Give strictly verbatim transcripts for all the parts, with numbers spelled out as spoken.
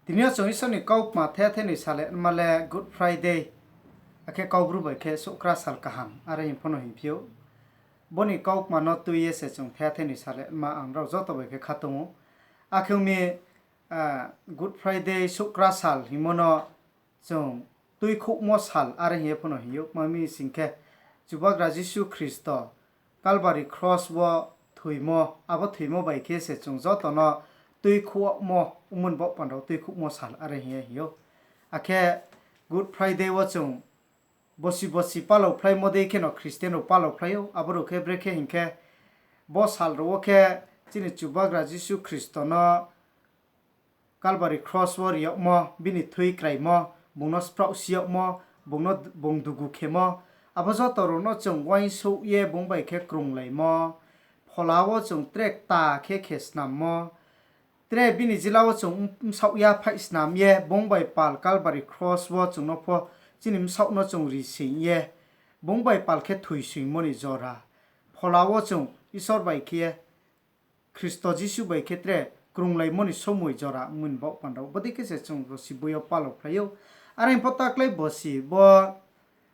Tini yo chung Isor ni kaukma thethei ni sal le ma le Good Friday, akhe Kaubru bai khe Souhkra sal kaham, are hing pho no hingphi ou. Bo ni kaukma no tui ye se chung thethei ni sal le ma ang nrao joto bai khe kha tong ou. Akhe ong mi, Good Friday, Souhkra sal hingmo no chung tuikhouhmo sal are hing ye pho no hing ou. Tma mi sing khe, Chubagra Jisu Khristo Kalbari kros wo thoimo, abo thoimo bai khe se chung joto no tuikhouhmo, ongmo ni baoh panda wo tuikhouhmo sal are hing ye hing ou. Akhe Good Friday wo chung bosi bosi palao phlaimo dei kheno Christian rao palao phlai ou. Abo rao khe brekhe hing khe, bo sal rao wo khe chini Chubagra Jisu Khristo no Kalbari kros wo ri yagmo, bini thui kraimo, bung no spraohsi yagmo, bung no, bung dugu khemo, abo joto rao no chung uaingsouh ye bung bai khe krunglaimo, phola wo chung tre kta khe khe snammo, tre bini jila wo chung bsaoh yaphaih snam ye, bung bai pal Kalbari kros wo chung no pho chini bsaoh no chung rising ye, bung bai pal khe thoisoingmo ni jora. Phola wo chung Isor bai khe, Khristo Jisu bai khe tre krunglaimo ni somoi jora ongmo ni baoh panda wo. Bodei khe se chung bosi boi yo palao phlai ou. Are hing pho taklái bosi bo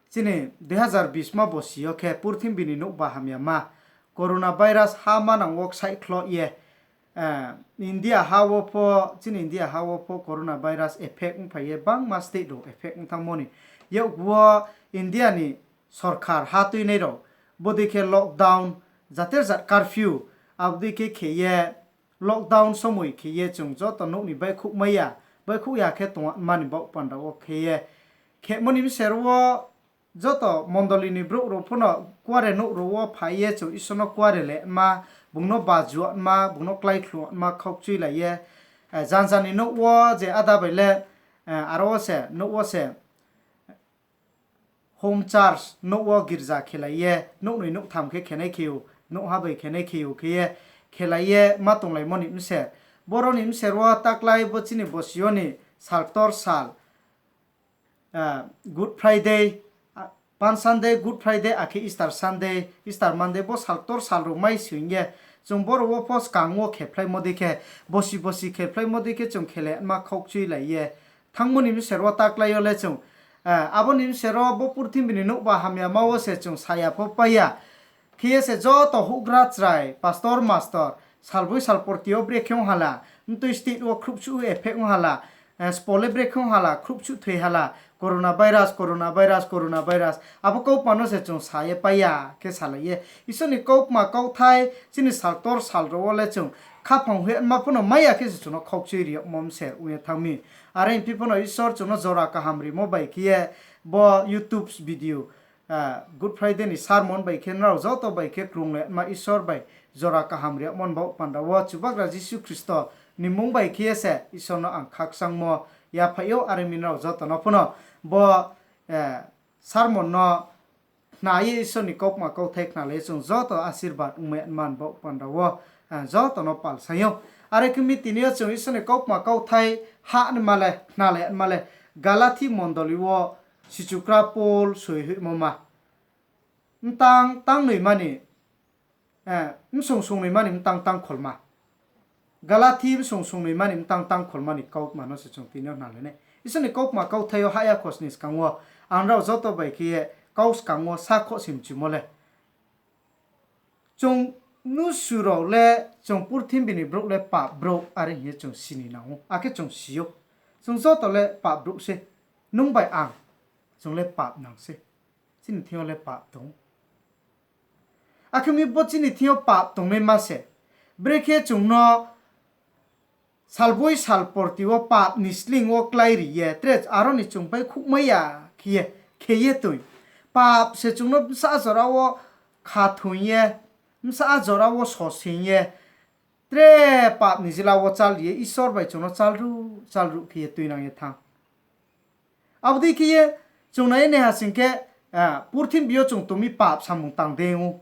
chini dui hazar bis ma bosi yo khe purthimbi ni nouhba hamyama coronavirus ha manang wo ksaihkhloh ye, India ha wo pho, chini India ha wo pho coronavirus effect ongphai ye bangma state rao effect ong thanngmo ni yakgu wo India ni sorkar ha tuinai rao bodei khe lockdown, jater jat curfew, abo dei khe khe ye lockdown somoi khe ye chung joto nouh ni baihkhouh mai ya, baihkhouh ya khe tongma ni baoh panda wo khe ye khemo ni bser wo joto mondoli ni brouh rao pho no kuare nouh rao wo phai ye chung Isor no kuare le ma, bung no bajua ma, bung no kláikhlu ma khaukchuilai ye, janja ni nouh wo je ada bai le, aro wo se nouh wo se home church, nouh wo girza khelai ye, nouh noi nouh tham khe khenai khe ou, nouh ha bai khenai khe ou khe ye, khelai ye ma tonglaimo ni bser. Boro ni bser wo taklái bo chini bosi yo ni sal ktor sal, Good Friday, Palm Sunday, Good Friday, akhe Easter Sunday, Easter Monday, bo sal ktor sal rao mai soing ye, chung boro wo pho skang wo khephlaimo dei khe, bosi bosi khephlaimo dei khe chung khe le ma khaukchuilai ye thanngmo ni bser wo taklái yo le chung, abo ni bser wo bo purthimbi ni nouhba hamyama wo se chung saya pho pai ya. Khe ye se joto houhgra chrai, pastor, master, salboi salporti yo brekhe ong hala, mtui state wo khruhsuh effect ong hala, spo le brekhe ong hala, khruhsuh thoi hala, coronavirus, coronavirus, coronavirus, abo kaukma no se chung sa ye pai ya khe salai ye, Isor ni kaukma kauthai chini sal ktor sal rao wo le chung khaphang hoih ma pho no mai ya khe se chung no khaukchui ri yagmo bser ong ye thanng mi. Are hingphi pho no Isor chung no jora kaham rimo bai khe ye bo YouTube video, Good Friday ni sermon bai khe nrao joto bai khe krung le ma Isor bai jora kaham ri yagmo ni baoh panda wo Chubagra Jisu Khristo ni mmung bai khe ye se Isor no ang khakchangmo yaphaih ou. Are mi nrao joto no pho no bo sermon no khna ye Isor ni kaukma kauthai khnalai ye chung joto asirbad ongmai man baoh panda wo joto no pal saing ou. Are khe mi tini yo chung Isor ni kaukma kauthai ha ni ma le khnalai ma le Galathi mondoli wo sichukra Paul soi hoihmo ma, mtang tang noi mani, msong song noi mani mtang tang kholma. Galathi bsong song noi mani mtang tang kholma ni kaukma no se chung tini yo khnalai nai. Isor ni kaukma kauthai yo hahya khosni skang wo ang nrao joto bai khe ye kau skang wo sakhoh si mchumo le, chung mnusu rao le, chung purthimbi ni brouh le pap brouh are hing ye chung si ni nang ou, akhe chung si ou. Chung joto le pap brouh se, nung bai ang, chung le pap nang se. Chini thing yo le pap tong ou. Akhe mi bo chini thing yo pap tongnai ma se, brekhe chung no salboi salporti wo pap ni sleing wo kláiri ye, tre aro ni chung baihkhouhmai ya khe ye, khe ye toi. Pap se chung no bsa jora wo khathoing ye, bsa jora wo sosing ye, tre pap ni jila wo chálri ye Isor bai chung no chálruh chálruh khe ye tuinang ye thanng. Abo dei khe ye chung nai ye naiha sing khe, purthimbi yo chung tong mi pap samung tang dei ou.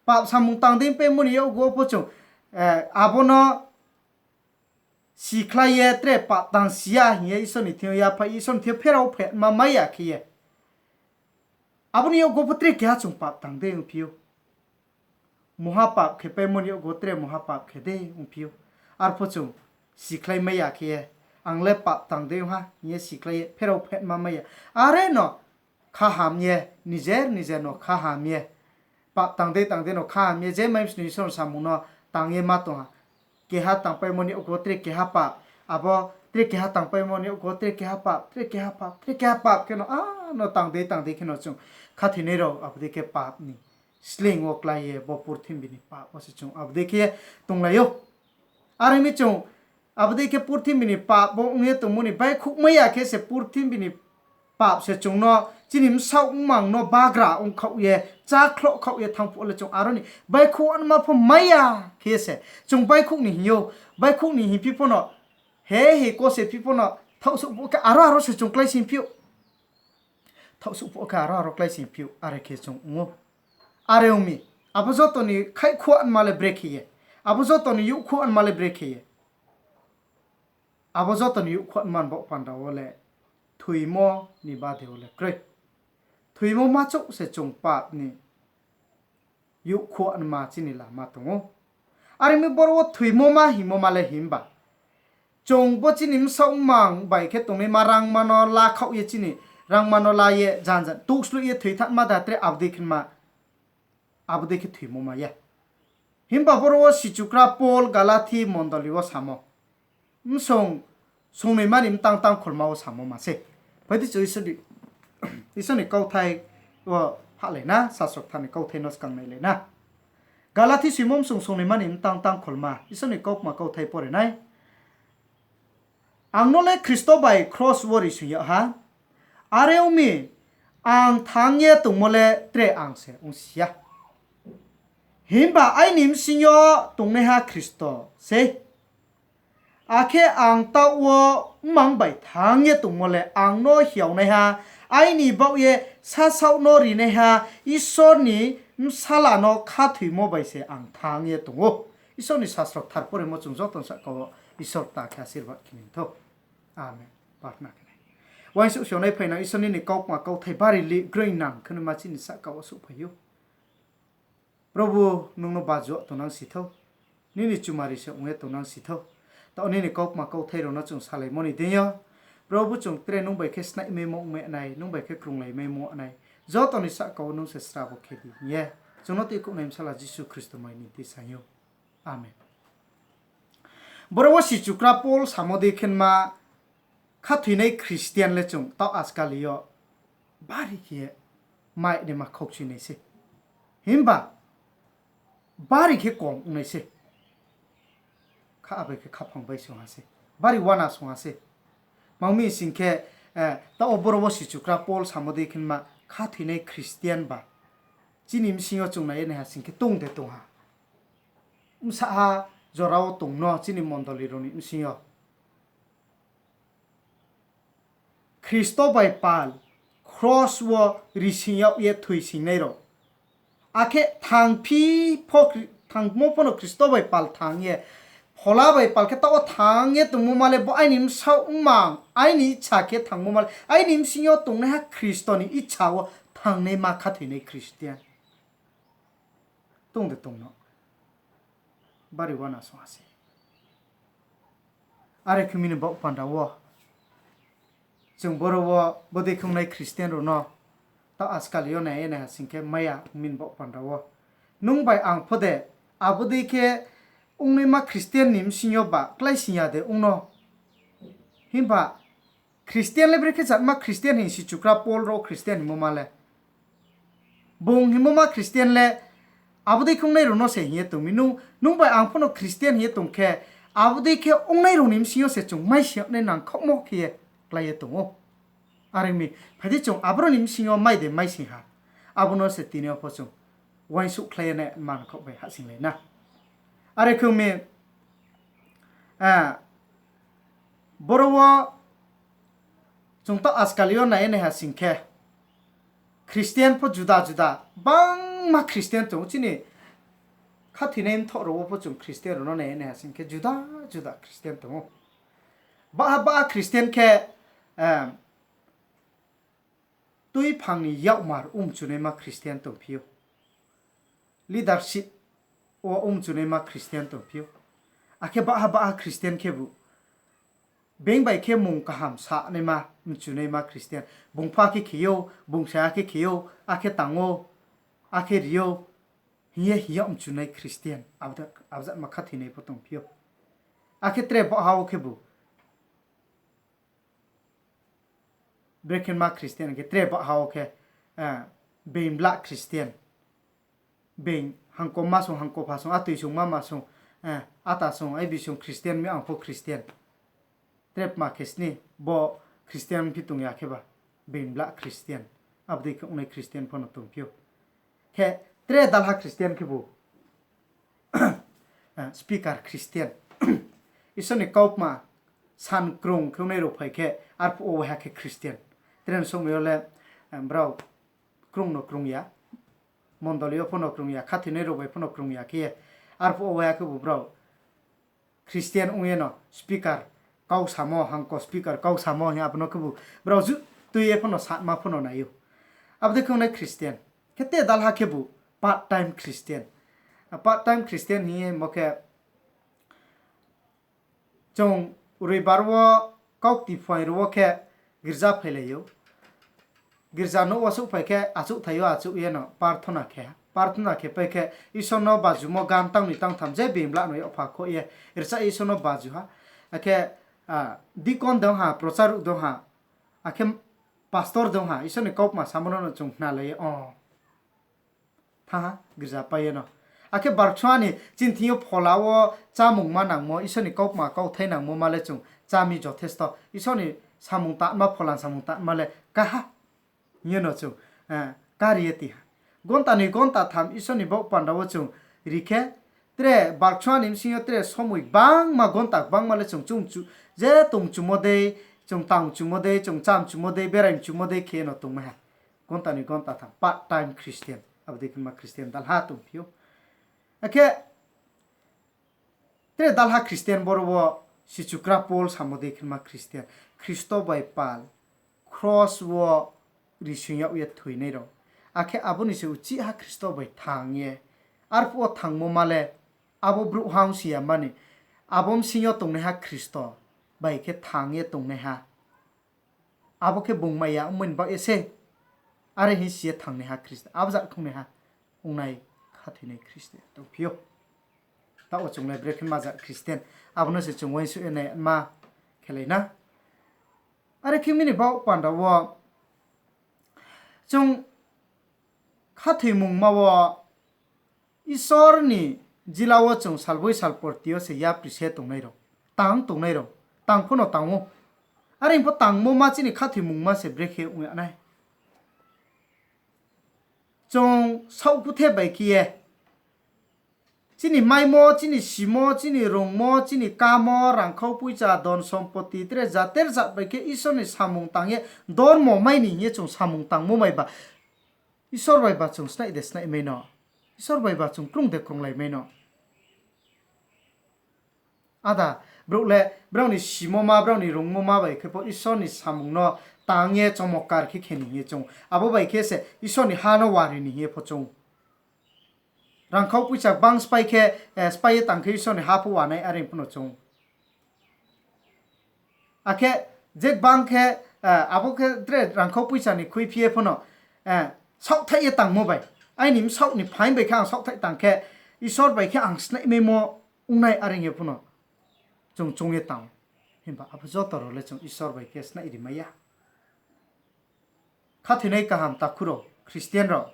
Pap samung tang dei paimo ni yakgu wo pho chung abo no sikhlai ye tre pap tang si ya hing ye Isor ni thing yo yaphaih, Isor ni thing yo pherao phe ma mai ya khe ye. Abo ni yakgu wo pho tre keha chung pap tang dei ongphi ou. Mungha pap khe paimo ni yakgu wo tre mungha pap khe dei ongphi ou. Arpho chung sikhlai mai ya khe ye. Ang le pap tang dei ong ha hing ye sikhlai ye pherao phetma mai ya. Are no khaham ye, nijer nijer no khaham ye, pap tang dei tang dei no khaham ye, je mai msni Isor ni samung no tang ye ma tong ha. Keha tangpaimo ni yakgu tre keha pap, abo tre keha tangpaimo ni yakgu tre keha pap, tre keha pap, tre keha pap kheno, a, no tang dei tang dei kheno chung khathoinai rao abo dei khe pap ni sleing wo klái ye bo purthimbi ni pap wo se chung abo dei khe ye tonglai ou. Are ong mi chung abo dei khe purthimbi ni pap bo ong ye tongmo ni baihkhouh mai ya khe se purthimbi ni pap se chung no chini bsaoh mmang no bagra ongkhaoh ye, chákhlohkhaoh ye thanng phuh le chung aro ni baihkhouh anma pho mai ya khe se chung baihkhouh ni hing ou, baihkhouh ni hingphi pho no, he he ko se phi pho no, thaohsuh phuh khe aro aro se chung kláising phi ou. Thaohsuh phuh khe aro aro kláising phi ou, are khe chung ong ou. Are ong mi, abo joto ni khaihkhouh anma le brekhe ye, abo joto ni youhkhouh anma le brekhe ye, abo joto ni youhkhouh anma ni baoh panda wo le thoimo ni bade wo le kroi. Thoimo ma chouh se chung pap ni youhkhouh anma chini lama tong ou. Are ong mi boro wo thoimo ma hingmo ma le himba, chung bo chini bsaoh mmang bai khe tongnaima rangma no lakhaoh ye, chini rangma no la ye janjan tuksloih ye thoi thanngma da tre abo dei khe ma, abo dei khe thoimo ma ya. Himba boro wo sichukra Paul Galathi mondoli wo samo, bsong songnoima ni mtang tang kholma wo samo ma se. Phai di chung Isor ni, Isor ni kauthai wo hahlai na, sasrok tha ni kauthai no skang nailai na. Galathi soimo bsong songnoima ni mtang tang kholma, Isor ni kaukma kauthai pore nai. Ang no le Khristo bai kros wo rising yag ha. Are ong mi, ang thanng ye tongmo le tre ang se ongsi ya. Himba aini bsing yo tongnaiha Khristo sei. Akhe ang taoh wo mmang bai thanng ye tongmo le ang no hiaonaiha, aini baoh ye sasaoh no rinaiha Isor ni Bsala no khathoimo bai se ang thanng ye tong ou. Isor ni sasrok thar poremo chung joto ni sahka wo Isor ta khe asirbad khe ni thou. Amen. Prarthana khe nai. Uaingsouh sonai phainang Isor, nini kaukma kauthai bari li groingnang khe no ma chini sahka wo souhphai ou. Probhu, nung no bajuh tongnang si thou. Nini chumari se ong ye tongnang si thou. Taoh nini kaukma kauthai rao no chung salaimo ni deing yo, Probhu, chung tre nung bai khe snaihmaimo ongmai nai, nung bai khe krunglaimaimo nai. Joto ni sahka wo nung se srabo khe di hing ye, chung no tuikhouhnai Bsala Jisu Khristo mai ni tui saing ou. Amen. Boro wo sichukra Paul samo dei khe ma, khathoinai Christian le chung taoh ajkal yo bari khe ye mai naima khoukchui nai se. Himba bari khe kom ong nai se. Kha abai khe khaphang bai song ha se. Bari uana song ha se. Tma hing sing khe, taoh wo boro wo sichukra Paul samo dei khe ma, khathoinai Christian ba chini bsing yo chung nai ye naiha sing khe tong de tong ha. Bsahha jora wo tong no chini mondoli rao ni bsing yo Khristo bai pal kros wo rising yag ye thoisingnai rao. Akhe thangphi pho, thangmo pho no Khristo bai pal thanng ye, Phola bai pal khe taoh wo thanng ye tongmo ma le bo aini bsaoh mmang, aini icha khe thangmo ma le, aini bsing yo tongnaiha Khristo ni icha wo thanngnaima khathoinai Christian tong de tong no. Bari uana song ha se. Are khe mi ni baoh panda wo chung boro wo bodei khe ongnai Christian rao no taoh ajkal yo nai ye naiha sing khe mai ya ong mi ni baoh panda wo. Nung bai ang pho de abo dei khe ongnaima Christian ni bsing yo ba kláising ya de ong no? Himba Christian le brekhe jatma Christian hing sichukra Paul rao Christian hingmo ma le. Bung hingmo ma Christian le abo dei khe ongnai rao no se hing ye tong mi. Nung, nung bai ang pho no Christian hing ye tong khe, abo dei khe ongnai rao ni bsing yo se chung maising yag nai nangkhaohmo khe ye klái ye tong ou. Are ong mi, phai di chung aboro ni bsing yo mai de maising ha. Abo no se tini yo pho chung uaingsouhkhlai ye nai mankhaoh bai hahsoinglai na. Are khe ong mi, boro wo chung taoh ajkal yo nai ye naiha sing khe, Christian pho juda juda, bangma Christian tong ou. Chini khathoinai mthoh rao wo pho chung Christian rao no nai ye naiha sing khe juda juda Christian tong ou. Baha baha Christian khe, tuiphang ni yakmar umchunaima Christian tongphi ou. Leadership wo umchunaima Christian tongphi ou. Akhe baha baha Christian khebu being bai khe mung kaham sanaima, mchunaima Christian. Bung pho akhe khe ou, bung se akhe khe ou, akhe tang ou, akhe ri ou, hing ye hing yag mchunai Christian. Abo jat ma khathoinai pho tongphi ou. Akhe tre baohha wo khebu brekhe ma Christian khe tre baohha wo khe, being blah Christian. Being hangko ma sung, hangko pha sung, atoi sung, mama sung, ata sung, aibi sung Christian mi, ang pho Christian. Trepma khe sni bo Christian phi tong ya kheba, being blah Christian. Abo dei khe ongnai Christian pho no tongphi ou. Khe tre dalha Christian khebu speaker Christian. Isor ni kautma san krung khe ongnai rao phai khe, arphuh wo waiha khe Christian. Tre ni somoi yo le brao krung no krung ya, mondoli yo pho no krung ya, khathoinai rao bai pho no krung ya khe ye, arphuh wo waiha khebu brao Christian ong ye no speaker, kau samo, hangko speaker kau samo hing abo no khebu brao ju tui ye pho no satma pho no nai ou. Abo dei khe ongnai Christian. Khe tre dalha khebu part time Christian. Part time Christian hing ye mo khe chung roibar wo kaukti phuaing ro wo khe girza phailai ou. Girza nouh wo souhphai khe achouhthai yo achouh ye no parthona khe ha. Parthona khe pai khe Isor no bajumo gan tang ni tang tham je being blah no yapha khoh ye rcha Isor no baju ha. Akhe deacon dong ha, procharuh dong ha, akhe pastor dong ha, Isor ni kautma samo no no chung khnalai ye o thanng ha girza pai ye no. Akhe barkchua ni chini thing yo phola wo chámung ma nangmo, Isor ni kautma kauthai nangmo ma le chung chá mi jothesto. Isor ni samung tangma, phola ni samung tangma le ká ha hing ye no chung ká ri ye ti ha. Gonta ni gonta tham Isor ni baoh panda wo chung ri khe, tre barkchua ni bsing yo tre somoi gbangma, gonta gbangma le chung chung chu, je tong chumo dei, chung tang chumo dei, chung chá chumo dei, berai chumo dei khe no tongmai ha. Gonta ni gonta tham part time Christian, abo dei khe ma Christian dalha tongphi ou. Akhe tre dalha Christian boro wo sichukra Paul samo dei khe ma Christian. Khristo bai pal kros wo rising yag ye thoinai rao. Akhe abo ni se uchihha Khristo bai thang ye. Arphuh wo thangmo ma le abo brouhha ong si ya mani, abo bsing yo tongnaiha Khristo bai khe thang ye tongnaiha. Abo khe bung mai ya ongmo ni baoh ye se, are hing si ye thangnaiha Khristo, abo jat khe ongnaiha, ongnai khathoinai Khristo tongphi ou. Taoh wo chung le brekhe ma jat Christian, abo no se chung uaingsouh ye naima khelai na. Are khe mi ni baoh panda wo chung khathoimungma wo Isor ni jila wo chung salboi salporti yo se yapri se tongnai rao, tang tongnai rao, tang pho no tang ou. Are pho tangmo ma chini khathoimungma se brekhe ong ya nai. Chung saohkuthe bai khe ye chini maimo, chini simo, chini rungmo, chini kamo, rangkhau poicha, don sompoti, tre jater jat bai khe Isor ni samung tang ye dormo mai ni hing ye chung samung tangmo mai ba, Isor bai ba chung snaih de snaihmai no, Isor bai ba chung krung de krunglaimai no. Ada, brouh le, brao ni simo ma, brao ni rungmo ma bai khe pho Isor ni samung no tang ye chomokar khe khe ni hing ye chung. Abo bai khe se Isor ni ha no wari ni hing ye pho chung. Rangkhau poicha gbang sphái khe, sphái ye tang khe Isor ni ha pho wanai are pho no chung. Akhe je gbang khe, abo khe tre rangkhau poicha ni khuiphi ye pho no, saohthaih ye tangmo bai, aini bsaoh ni phaing bai khe ang saohthaih tang khe, Isor bai khe ang snaihmaimo ongnai are hing ye pho no chung choung ye tang. Himba abo joto rao le chung Isor bai khe snaih rimai ya. Khathoinai kaham takhu rao, Christian rao,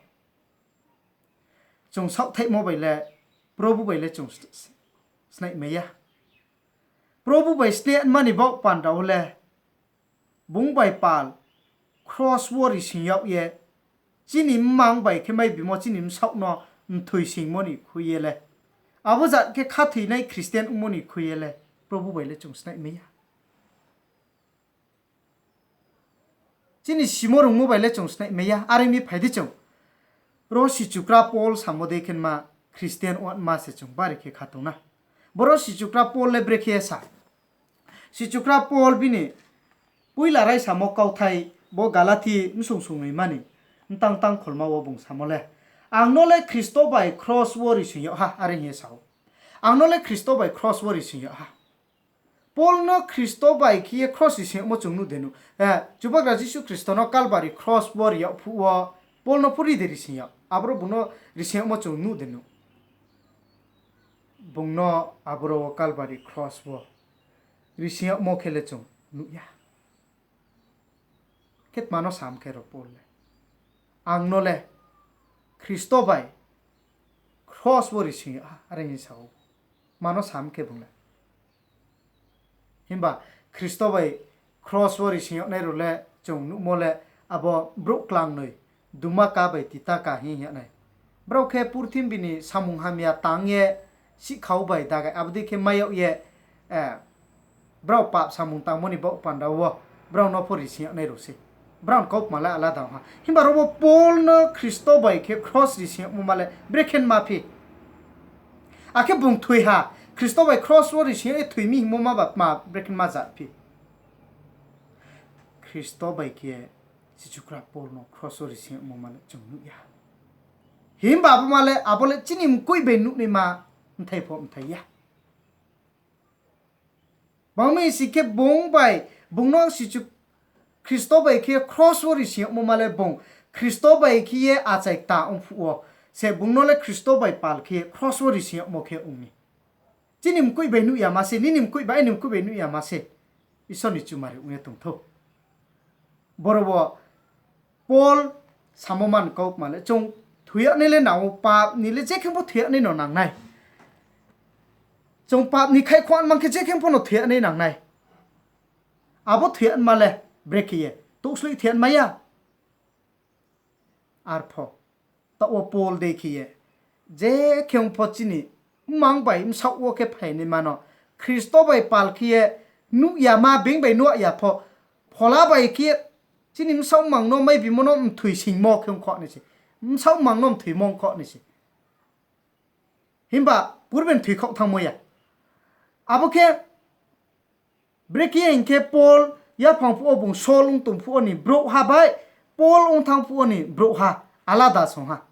chung saohthaihmo bai le, Probu bai le chung snaihmai ya. Probu bai snaihma ni baoh panda wo le, bung bai pal kros wo rising yag ye, chini mmang bai khe mai bimo chini bsaoh no mthoisingmo ni khui ye le, abo jat khe khathoinai Christian ongmo ni khui ye le, Probu bai le chung snaihmai ya. Chini simo rungmo bai le chung snaihmai ya, are ong mi phai di chung. Ro sichukra Paul samo dei khe ma Christian ongma se chung bari khe kha tong na. Boro sichukra Paul le brekhe ye sa. Sichukra Paul bini poila raisamo kauthai bo Galathi bsung sungnoima ni mtang tang kholma wo bung samo le, ang no le Khristo bai kros wo rising yag ha, are hing ye sa ou. Ang no le Khristo bai kros wo rising yag ha. Paul no Khristo bai khe ye kros rising yagmo chung nuh de nuh? Chubagra Jisu Khristo no Kalbari kros wo ri yag phuh wo Paul no pho ri de rising yag? Aboro bung no rising yagmo chung nuh de nuh? Bung no aboro wo Kalbari kros wo rising yagmo khe le chung nuh ya. Khe tma no sam khe ro Paul le, ang no le Khristo bai kros wo rising yag ha, are hing sa ou. Tma no sam khe bung le. Himba Khristo bai kros wo rising yagnai rao le chung nuhmo le abo brouh klangnoi, duma ka bai tita ka hing hing yagnai. Brao khe purthimbi ni samung hamya tang ye sihkhau bai dagai, abo dei khe mai yag ye, brao pap samung tangmo ni baoh panda wo brao no pho rising yagnai rao sei. Brao ni kautma le alada ong ha. Himba ro bo Paul no Khristo bai khe kros rising yagmo ma le brekhe ma phi? Akhe bung thoi ha, Khristo bai kros wo rising yag ye thoi mi hingmo ma ba tma brekhe ma ja phi? Khristo bai khe Jisu Khristo Paul no kros wo rising yagmo ma le chung nuh ya. Himba abo ma le, abo le chini mkoih bai nuhnaima mthai pho mthai ya. Bangmi si khe bung bai, bung no Jisu Khristo bai khe kros wo rising yagmo ma le bung Khristo bai khe ye achai kta ong phuh wo se bung no le Khristo bai pal khe kros wo rising yagmo khe ong mi. Chini mkoih bai nuh ya ma se, nini mkoih bai, aini mkoih bai nuh ya ma se. Isor ni chumari ong ye tong thou. Boro wo Paul samo man kautma le, chung thoi yagnai le nang ou, pap ni le je khe pho thoi yagnai no nang nai. Chung pap ni khaihkhong man khe je khe pho no thoi yagnai nang nai. Abo thoi yagma le brekhe ye, touhsloih thoi yagmai ya. Arpho, taoh wo Paul dei khe ye, je khe ong pho chini mmang bai bsaoh wo khe phainaima no, Khristo bai pal khe ye, nuh ya ma, being bai nuh ya pho, phola bai khe ye, chini bsaoh mang no mai bimo no mthoi singmo khe ong kho nai se, bsaoh mang no mthoimo ong kho nai se. Himba purbe mthoi khaoh thanngmo ya. Abo khe brekhe ye hing khe Paul yaphang phuh wo bung Saul ong tong phuh wo ni brouhha bai Paul ong thanng phuh wo ni brouhha alada song ha.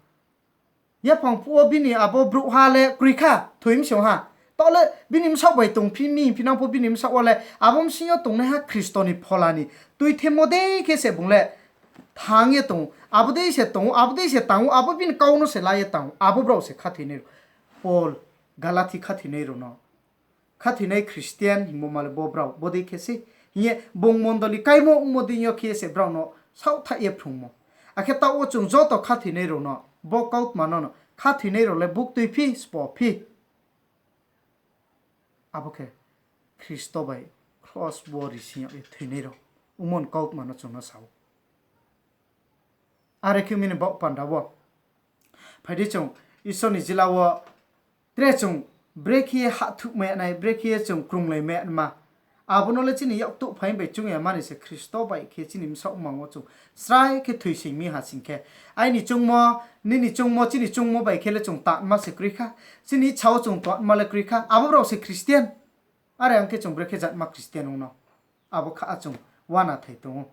Yaphang phuh wo bini abo brouhha le kroi kha, thoi mi song ha. Taoh le bini bsaoh bai tongphi mi hingphi nang pho bini bsaoh wo le abo bsing yo tongnaiha Khristo ni phola ni tuithemo dei khe se bung le thanng ye tong ou, abo dei se tong ou, abo dei se tang ou, abo bini kau no se la ye tang ou, abo brao se khathoinai rao. Paul Galathi khathoinai rao no, khathoinai Christian hingmo ma le bo brao, bo dei khe sei hing ye bung mondoli kaimo ongmo deing yo khe se brao no saohthaih ye phrungmo. Akhe taoh wo chung joto khathoinai rao no, bo kautma no no, khathoinai rao le buktui phi, sbo phi. Abo khe Khristo bai kros wo rising yag ye thoinai rao ongmo ni kautma no chung no sa ou. Are khe mi ni baoh panda wo, phai di chung Isor ni jila wo tre chung brekhe ye hahthuhmai ya nai, brekhe ye chung krunglai mai ya nma. Abo no le chini yaktouh phaing bai choung ya mani se Khristo bai khe chini bsaoh mang wo chung srai khe thoisoing mi ha sing khe, aini choungmo, nini choungmo, chini choungmo bai khe le chung tanma se kroi kha. Chini bsa wo chung tanma le kroi kha. Abo brao se Christian. Are ang khe chung brekhe jatma Christian ong no? Abo kha chung uana thai tong ou.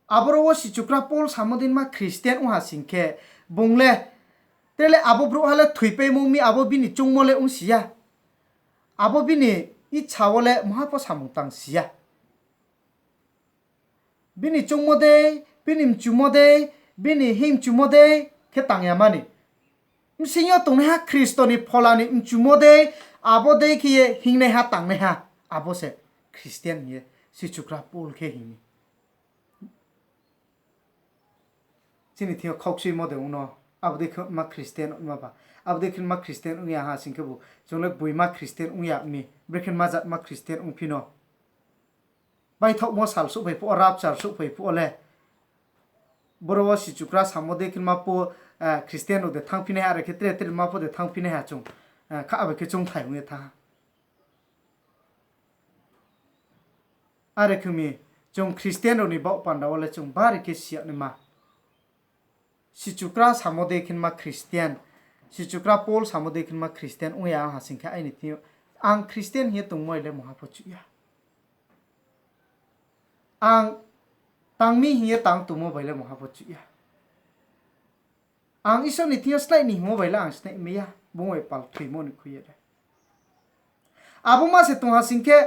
Aboro wo sichukra Paul samo dei ma Christian ong ha sing khe, bung le, tre le abo brouhha le thoipaimo mi, abo bini choungmo le ongsi ya. Abo bini ইচ্ছা wo le mungha pho samung tangsi ya. Bini choungmo dei, bini mchumo dei, bini hingmchumo dei khe tang ya mani. Bsing yo tongnaiha Khristo ni phola ni mchumo dei, abo dei khe ye hingnaiha tangnaiha, abo se Christian hing ye sichukra Paul khe hing mi. Chini thing yo khaukchuimo de ong no, abo dei khe ma Christian ongma ba. Abo dei khe ma Christian ong ya ha sing khebu, chung le gboima Christian ong ya mi, brekhe ma jatma Christian ongphi no. Baithaohmo sal souhphai phuh wo, rapture souhphai phuh wo le, boro wo sichukra samo dei khe ma pho, Christian rao de thanngphinaiha, are khe tre tre ma pho de thanngphinaiha chung, kha bai khe choungthai ong ye thanng ha. Are khe mi, chung Christian rao ni baoh panda wo le chung bari khe si yag naima. Sichukra samo dei khe ma Christian, sichukra Paul samo dei khe ma Christian ong ya ha sing khe aini thing yo, ang Christian hing ye tongmo bai le mungha pho chuh ya. Ang tang mi hing ye tang tongmo bai le mungha pho chuh ya. Ang Isor ni thing yo slái ni hingmo bai le ang slái mai ya, bung bai pal thoimo ni khui ye le. Abo ma se tong ha sing khe,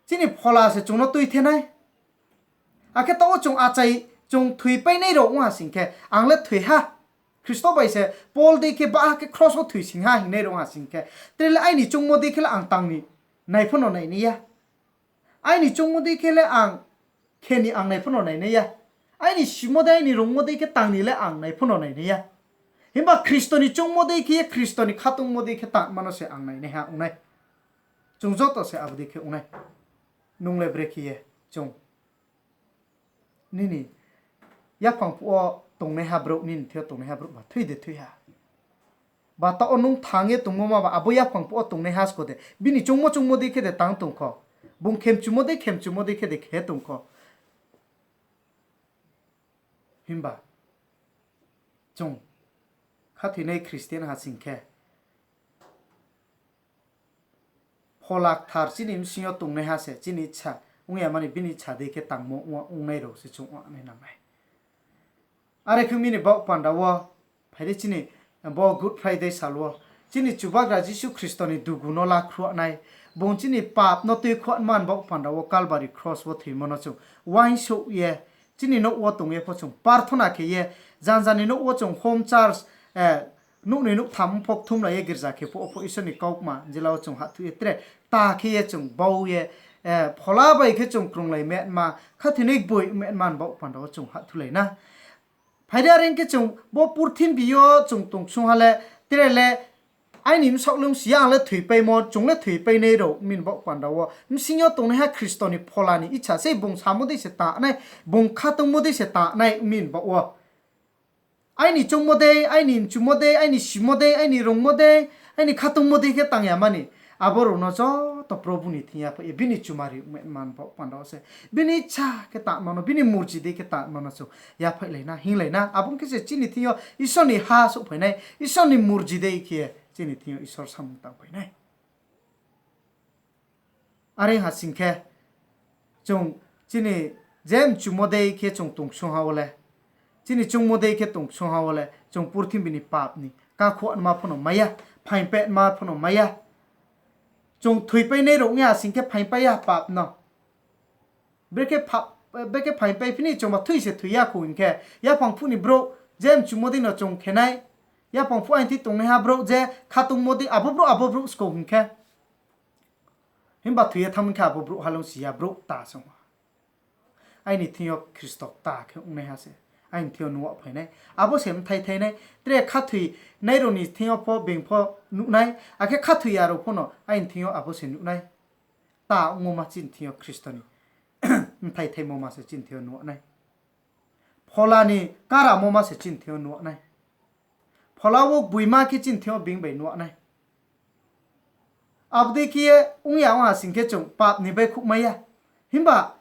chini phola se chung no tuithe nai. Akhe taoh wo chung achai, chung thoipainai rao ong ha sing khe, ang le thoi ha. Khristo bai se Paul dei khe baha khe kros wo thoi sing ha hingnai rao ong ha sing khe, tre le aini choungmo dei khe le ang tang ni nai pho no nainai ya. Aini choungmo dei khe le ang khe ni ang nai pho no nainai ya. Aini simo dei, aini rungmo dei khe tang ni le ang nai pho no nainai ya. Himba Khristo ni choungmo dei khe ye, Khristo ni khatungmo dei khe tangma no se ang nainaiha ong nai. Chung joto se abo dei khe ong nai. Nung le brekhe ye chung nini yaphang phuh wo tongnaiha brouh, nini thing yo tongnaiha brouh ba thui de thui ha? Ba taoh wo nung thang ye tongmo ma ba abo yaphang phuh wo tongnaiha sko de bini choungmo choungmo dei khe de tang tong kho. Bung khemchumo dei khemchumo dei khe de khe tong kho. Himba chung khathoinai Christian ha sing khe, Phola Kthar chini bsing yo tongnaiha se chini sa ong ya mani bini sa dei khe tangmo ong, ongnai rao se chung ong nai nang nai. Are khe bini baoh panda wo, phai di chini bo Good Friday sal wo, chini Chubagra Jisu Khristo ni dugu no lakhruh nai, bung chini pap no tuikhouh man baoh panda wo Calvary kros wo thoimo no chung uaingsouh ye, chini nouh wo tong ye pho chung parthona khe ye, janja ni nouh wo chung home church, nouh ni nouh tham pho kthumlai ye girza khe pho, o pho Isor ni kaukma jela wo chung hahthuh ye tre ta khe ye chung bau ye, phola bai khe chung krunglai metma, khathoinai boi metma baoh panda wo chung hahthuhlai na. Phai di are khe chung bo purthimbi yo chung tongsong ha le, tre le aini bsaoh le ong si ya, ang le thoipaimo, chung le thoipainai rao, mini baoh panda wo bsing yo tongnaiha Khristo ni phola ni isa sei, bung samo dei se tangnai, bung khatungmo dei se tangnai, mini baoh wo. Aini choungmo dei, aini mchumo dei, aini simo dei, aini rungmo dei, aini khatungmo dei khe tang ya mani, abo rao no joto Probhu ni thing yaphaih ye, bini chumari man baoh panda wo se, bini isa khe tangma no, bini murji dei khe tangma no chung yaphaihlai na, hinglai na. Abo ong khe se chini thing yo Isor ni ha souhphai nai, Isor ni murji dei khe chini thing yo Isor samung tangphai nai. Are ha sing khe, chung chini je mchumo dei khe chung tongsong ha wo le, chini choungmo dei khe tongsong ha wo le, chung purthimbi ni pap ni kakhouh nma pho no mai ya, phaingpeh nma pho no mai ya. Chung thoipainai rao ong ya sing khe phaingpai ya pap no. Brekhe pap, brekhe phaingpai phi ni chungba thui se thoi ya khou hing khe, yaphang phuh ni brouh je mchumo dei no chung khe nai, yaphang phuh aini thing tongnaiha brouh je khatungmo dei abo brouh, abo brouh skou hing khe. Himba thoi ye thanng khe abo brouhha le ong si ya, brouh ta se ong ha. Aini thing yo Khristo kta khe ongnaiha se aini thing yo nuh phai nai. Abo se bthai thai nai. Tre khathoinai rao ni thing yo pho being pho nuh nai, akhe khathoi ya rao pho no aini thing yo abo se nuh nai. Ta ongmo ma chini thing yo Khristo ni bthai thaimo ma se chini thing yo nuh nai. Phola ni karamo ma se chini thing yo nuh nai. Phola wo gboima khe chini thing yo being bai nuh nai. Abo dei khe ye ong ya ong ha sing khe chung pap ni baihkhouh mai ya. Himba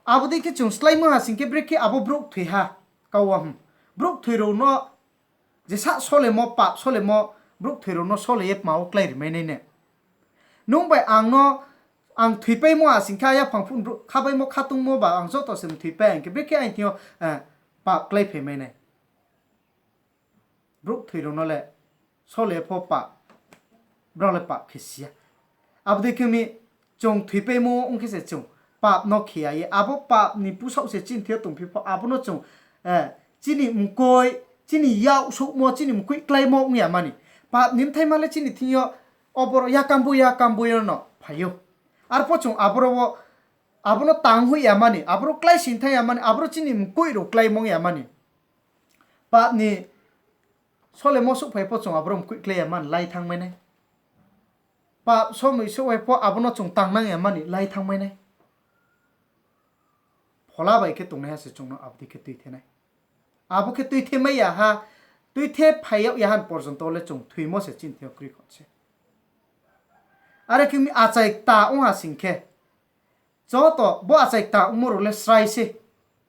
abo dei khe chung sláimo ha sing khe brekhe abo brouh kthoi ha, kau wo, brouh kthoi rao no jesa solemo, pap solemo, brouh kthoi rao no sole ye tma wo kláiri mai nai ne? Nung bai ang no, ang thoipaimo ha sing khe, yaphang phuh brouh khabaimo khatungmo ba ang joto se mthoipai hing khe brekhe aini thing yo pap kláiphai mai nai? Brouh kthoi rao no le sole pho pap, brao le pap khe si ya. Abo dei khe mi chung thoipaimo ong khe se chung pap no khe ya ye, abo pap ni pusaoh se chini thing yo tongphi pho, abo no chung chini mkoih, chini yak souhmo, chini mkoih kláimo ong ya mani. Pap ni bthaima le chini thing yo oboro yakamboi yakamboi yo no phai ou. Arpho chung aboro wo, abo no tang hoih ya mani, aboro kláisoing thanng ya mani, aboro chini mkoih rao kláimo ong ya mani. Pap ni solemo souhphai pho chung aboro mkoih klái ya mani, lái thanngmai nai. Pap somoi souhphai pho abo no chung tangnang ya mani, lái thanngmai nai. Phola bai khe tongnaiha se chung no abo dei khe tuithe nai. Abo khe tuithe mai ya ha, tuithe phai yag ya ha ni porjonto le chung thoimo se chini thing yo kroi kho se. Are khe mi achai kta ong ha sing khe, joto bo achai kta ongmo rao le srai se.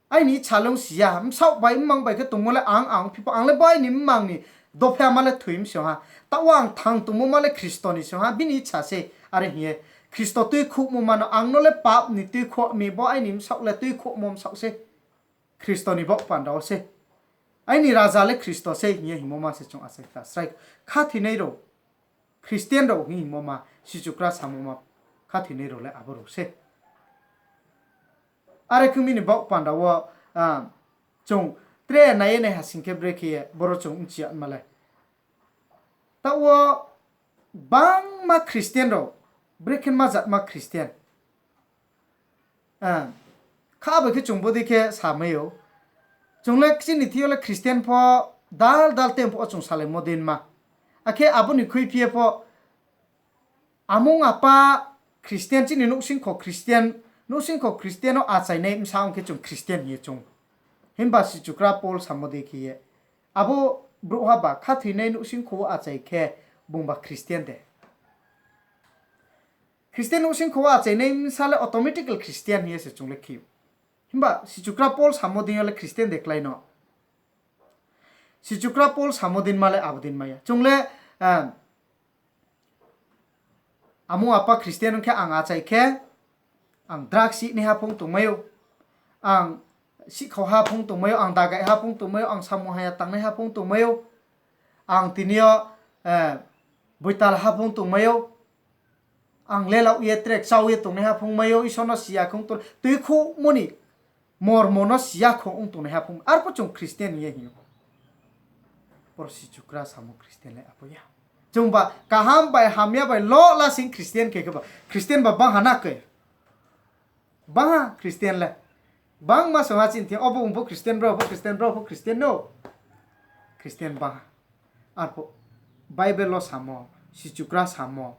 Aini isa le ong si ya, bsaoh bai mmang bai khe tongmo le ang, ang phi pho, ang le bo aini mmang ni dophe ma le thoi mi se ha. Taoh wo ang thang tongmo ma le Khristo ni se ha, bini isa se. Are hing ye Khristo tuikhouhmo ma no ang no le pap ni tuikhouh mi, bo aini bsaoh le tuikhouhmo bsaoh se. Khristo ni baoh panda wo se. Aini raja le Khristo se hing ye hingmo ma se chung achai kta srai. Khathoinai rao, Christian rao hing hingmo ma, Sichukra samo ma khathoinai rao le abo rao se. Are khe mi ni baoh panda wo, chung tre nai ye nai ha sing khe brekhe ye boro chung bchi ya ma le. Taoh wo gbangma Christian rao, brekhe ma jatma Christian. Kha bai khe chung bodei khe samai ou. Chung le chini thing yo le Christian pho dal dal tem pho chung salaimo dei ma. Akhe abo ni khuiphi ye pho amung apa Christian, chini nouhsingkho Christian, nouhsingkho Christian no achainai bsa ong khe chung Christian hing ye chung. Himba sichukra Paul samo dei khe ye, abo brouhha ba khathoinai nouhsingkho wo achai khe bungba Christian de? Christian nouhsingkho wo achainai bsa le automatically Christian hing ye se chung le khe ou. Himba sichukra Paul samo dei yo le Christian de klái no? Sichukra Paul samo dei ma le abo dei mai ya. Chung le amung apa Christian ong khe ang achai khe, ang drugs sinaiha phung tongmai ou, ang sihkhauha phung tongmai ou, ang dagaiha phung tongmai ou, ang samung hamya tangnaiha phung tongmai ou, ang tini yo boitalha phung tongmai ou, ang lelaoh ye tre kchao ye tongnaiha phung mai ou, Isor no si ya khe ong tong, tuikhouhmo ni mormo no si ya khe ong tongnaiha phung, arpho chung Christian hing ye hing ou. Boro sichukra samo Christian le abo ya. Chungba kaham bai hamya bai lo lasing Christian khe khe ba, Christian ba bangha na khe? Bangha Christian le. Bangma song ha chini thing, obo ong pho Christian, brao pho Christian, brao pho Christian no. Christian bangha. Arpho Bible wo samo, sichukra samo,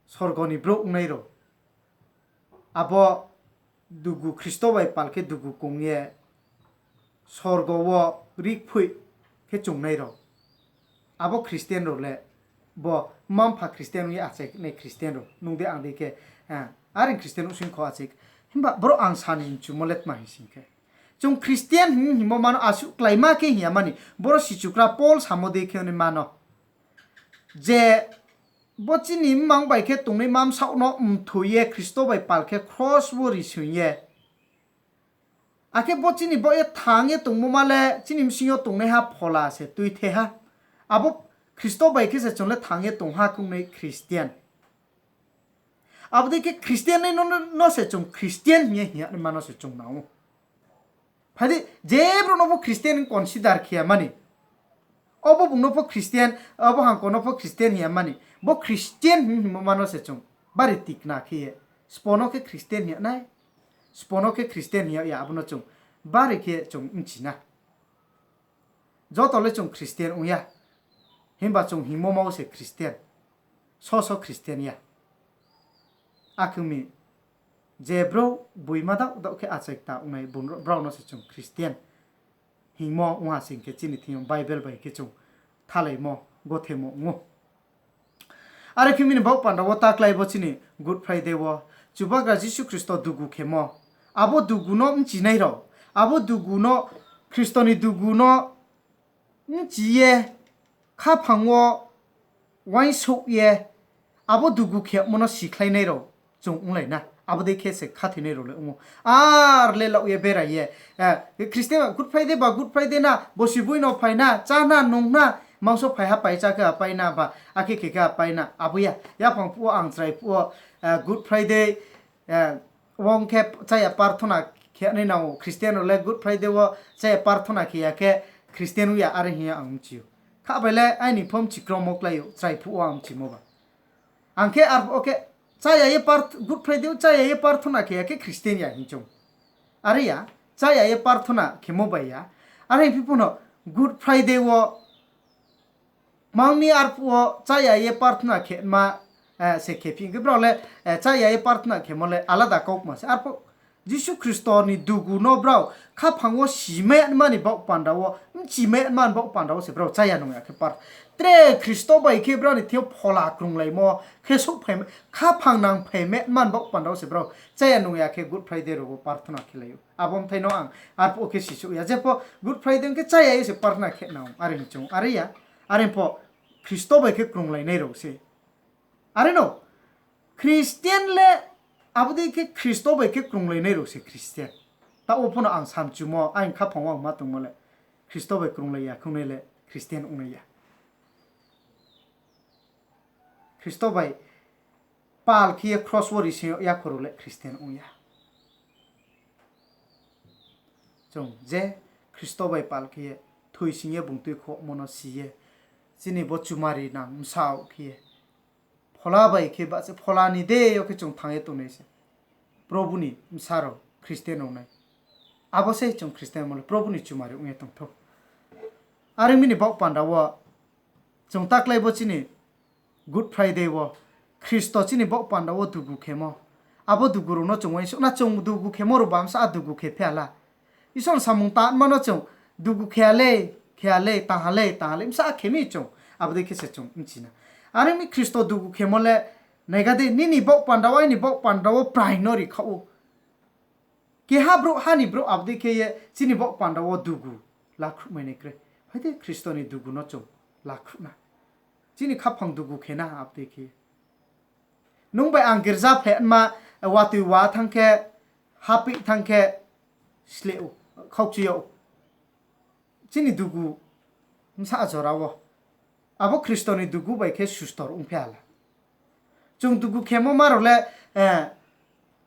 sorgo ni brouh ongnai rao, abo dugu Khristo bai pal khe dugu kong ye sorgo wo rikphoih khe chungnai rao, abo Christian rao le bo mma-mpha Christian ong ye achainai Christian rao, nung dei ang dei khe, are Christian nouhsingkho achai. Himba boro ang sa ni mchumo le tma hing sing khe, chung Christian hing hingmo ma no asuh kláima khe hing ya mani, boro sichukra Paul samo dei khe naima no, je bo chini mmang bai khe tongnaima bsaoh no mthoi ye Khristo bai pal khe kros wo risoing ye, akhe bo chini baoh ye thang ye tongmo ma le chini bsing yo tongnaiha phola se tuithe ha. Abo Khristo bai khe se chung le thang ye tong ha khe ongnai Christian. Abo dei khe Christian nai no, no se chung Christian hing ye hing ya naima no se chung nang ou. Phai di, je brouh no pho Christian consider khe ya mani, obo bung no pho Christian, abo hangko no pho Christian hing ya mani, bo Christian hing hingmo ma no se chung bari tikna khe ye, sbo no khe Christian hing ya nai, sbo no khe Christian hing ya ya, abo no chung bari khe chung bchi na. Joto le chung Christian ong ya, himba chung hingmo ma wo se Christian, so so Christian ya. Akhe mi je brouh boima daoh daoh khe achai kta ongnai, brao no se chung Christian hingmo ong ha sing khe chini thing yo Bible bai khe chung thalaimo, gothemo ong ou. Are khe mi ni baoh panda wo ta klái bo chini Good Friday wo Chubagra Jisu Khristo dugu khemo, abo dugu no bchinai rao, abo dugu no, Khristo ni dugu no bchi ye, khaphang wo uaingsouh ye, abo dugu khemo no sikhlainai rao chung onglai na. Abo dei khe se khathoinai rao le ong ou. Ar lelaoh ye berai ye, Christian Good Friday ba Good Friday na, bosi boi no phai na, chá na, nung na, mangso phai ha pai chá khe apai na ba, akhe khe khe apai na, abo ya. Yaphang phuh wo ang chrai phuh wo, Good Friday, wong khe cháya parthona khe nai nang ou, Christian rao le Good Friday wo cháya parthona khe ya khe Christian ong ya, are hing ye ang bchi ou. Kha bai le aini pho bchi kromo klái ou, chrai phuh wo ang bchimo ba. Ang khe arphuh wo khe, Good Friday wo cháya ye parthona khe ya khe Christian ya hing chung. Are ya, cháya ye parthona khemo bai ya. Are hing phi pho no Good Friday wo mang mi arphuh wo cháya ye parthona khema se khe phi hing khe brao le, cháya ye parthona khemo le alada kaukma se. Arphuh Jisu Khristo ni dugu no brao khaphang wo simai ya mani baoh panda wo, bchimai ya mani baoh panda wo se brao cháya nung ya khe par-, tre Khristo bai khe brao ni thing yo phola krunglaimo khe souhphai, khaphang nangphaimai ya mani baoh panda wo se brao cháya nung ya khe Good Friday rao wo parthona khelai ou. Abo bthai no ang arphuh wo khe sisouh ya. Jepho Good Friday ong khe cháya ye se parthona khe nang ou, are hing chung, are ya. Are pho Khristo bai khe krunglainai rao se. Are no, Christian le abo dei khe Khristo bai khe krunglainai rao se Christian. Taoh wo pho no ang samchumo, aini khaphang wo ang ma tongmo le, Khristo bai krunglai ya khe ongnai le Christian ongnai ya. Khristo bai pal khe ye kros wo rising yag ya kho rao le Christian ong ya. Chung je Khristo bai pal khe ye thoising ye bung tuikhouhmo no si ye, chini bo chumari nang bsaoh khe ye, phola bai khe bahcha, phola ni deing yo khe chung thanng ye tongnai se. Probu ni bsa rao Christian ong nai. Abo se chung Christian mo le Probu ni chumari ong ye tong thou. Are ong mi ni baoh panda wo chung taklái bo chini Good Friday wo Khristo chini baoh panda wo dugu khemo. Abo dugu rao no chung uaingsouh na, chung dugu khemo rao ba bsa a dugu khe phi ya la. Isor ni samung tangma no chung dugu khe ya le, khe ya le, tang ha le, tang ha le, bsa a khe mi chung. Abo dei khe se chung bchi na. Are ong mi Khristo dugu khemo le, naiga di, nini baoh panda wo, aini baoh panda wo prai no ri khaoh ou. Keha brouh, ha ni brouh abo dei khe ye chini baoh panda wo dugu lakhruhmai nai kroi. Phai di, Khristo ni dugu no chung lakhruh na. Chini khaphang dugu khe na abo dei khe. Nung bai ang girza phaima, watoi wa thanng khe, hapih thanng khe, sleh ou, khaukchi yag ou. Chini dugu bsa jora wo, abo Khristo ni dugu bai khe sustor ong phi ya la. Chung dugu khemo ma rao le,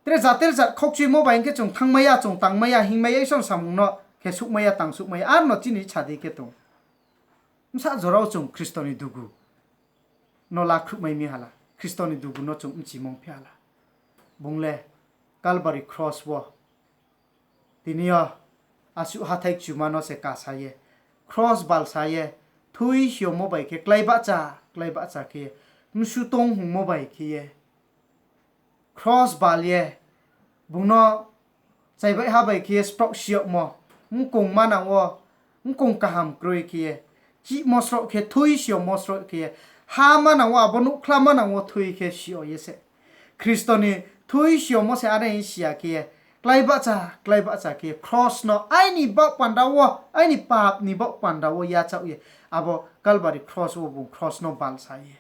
tre jater jat khaukchimo bai ong khe chung thanngmai ya, chung tangmai ya, hingmai ya, Isor ni samung no khe souhmai ya, tang souhmai ya, aro no chini sa dei khe tong. Bsa jora wo chung Khristo ni dugu no lakhruhmai mi ha la, Khristo ni dugu no chung bchimong phi ya la. Bung le Calvary kros wo tini yo asuh hathái kchuma no se kasa ye, kros balsa ye, thui hiyamo bai khe klái bahcha, klái bahcha khe ye, bsu tong hingmo bai khe ye, kros bal ye, bung no chaibaihha bai khe ye spraoh si yagmo, mkong manang wo, mkong kaham kroi khe ye, chihmo sroh khe, thui siyamo sroh khe ye, ha manang wo, abo nouhkhla manang wo thui khe si yag ye se. Khristo ni thui siyamo se are hing si ya khe ye, klái bahcha, klái bahcha khe ye, kros no aini baoh panda wo, aini pap ni baoh panda wo yachaoh ye, abo Calvary kros wo bung kros no balsa ye,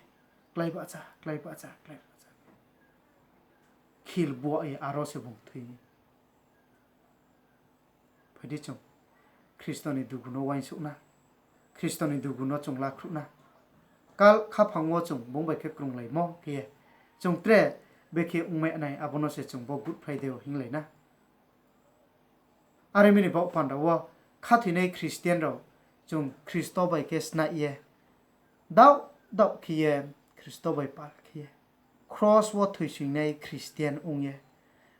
klái bahcha, klái bahcha, klái bahcha. Khil buah ye aro se bung thoi mi. Phai di chung Khristo ni dugu no uaingsouh na, Khristo ni dugu no chung lakhruh na. Kal khaphang wo chung bung bai khe krunglaimo khe ye, chung tre bekhe ongmai nai, abo no se chung bo Good Friday wo hinglai na. Are mi ni baoh panda wo khathoinai Christian rao chung Khristo bai khe snaih ye, daoh daoh khe ye, Khristo bai pal khe ye, kros wo thoisoingnai Christian ong ye,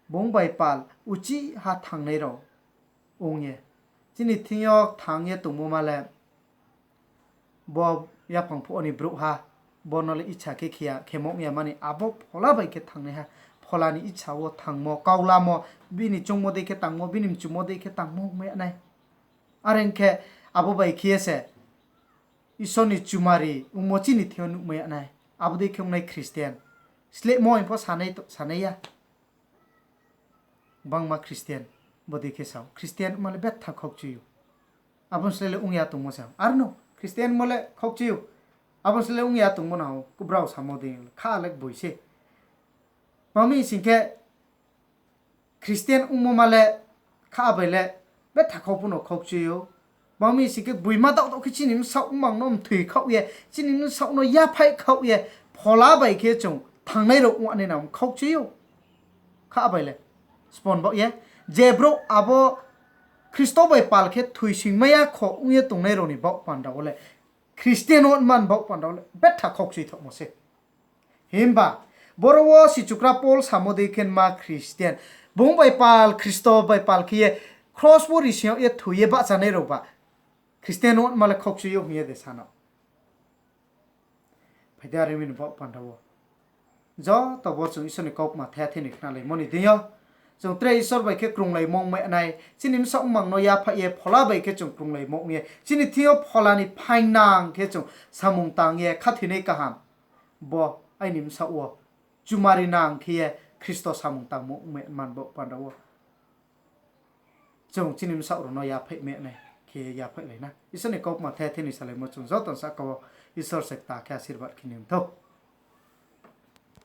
bung bai pal uchih ha thanngnai rao ong ye, chini thing yo thanng ye tongmo ma le, bo yaphang phuh wo ni brouhha, bo no le icha khe khe ya, khemo ong ya mani, abo phola bai khe thanngnaiha, phola ni icha wo thanngmo, kaulamo, bini choungmo dei khe tangmo, bini mchumo dei khe tangmo ongmai ya nai. Are ong khe, abo bai khe ye se Isor ni chumari ongmo chini thing yo nuhmai ya nai. Abo dei khe ongnai Christian slehmo hing pho sanai to, sanai ya. Gbangma Christian bodei khe sao, Christian ongmo le betha khaukchui ou. Abo ni slái le ong ya tongmo se, aro no Christian ongmo le khaukchui ou. Abo ni slái le ong ya tongmo no ha ou, brao samo dei kha le boi se. Tma mi sing khe, Christian ongmo ma le kha bai le betha khau pho no khaukchui ou. Tma mi sing khe, boima daoh daoh khe chini bsaoh mmang no mthoi khaoh ye, chini bsaoh no yaphaih khaoh ye, phola bai khe chung thanngnai rao ong nai nang khaukchui ou. Kha bai le spon baoh ye, je brouh abo Khristo bai pal khe thoisoingmai ya kho ong ye tongnai rao ni baoh panda wo le, Christian ongmo ni baoh panda wo le betha khaukchui thaohmo se. Himba boro wo sichukra Paul samo dei khe ma Christian, bung bai pal, Khristo bai pal khe ye kros wo rising yag ye thoi ye bahchanai rao ba Christian ongmo le khaukchui ou hing ye de sa no? Phai di, are mi ni baoh panda wo joto bo chung Isor ni kaukma thaya thini khnalaimo ni deing yo, chung tre Isor bai khe krunglaimo ongmai nai, chini bsaoh mmang no yaphaih ye phola bai khe chung krunglaimo ong ye, chini thing yo phola ni phaingnang khe chung samung tang ye khathoinai kaham. Bo aini bsaoh wo chumari nang khe ye Khristo samung tangmo ongmai man baoh panda wo chung chini bsaoh rao no yaphaih mai nai khe ye yaphaihlai na. Isor ni kaukma thaya thini salaimo chung joto ni sahka wo Isor se kta khe asirbad khe ni thou.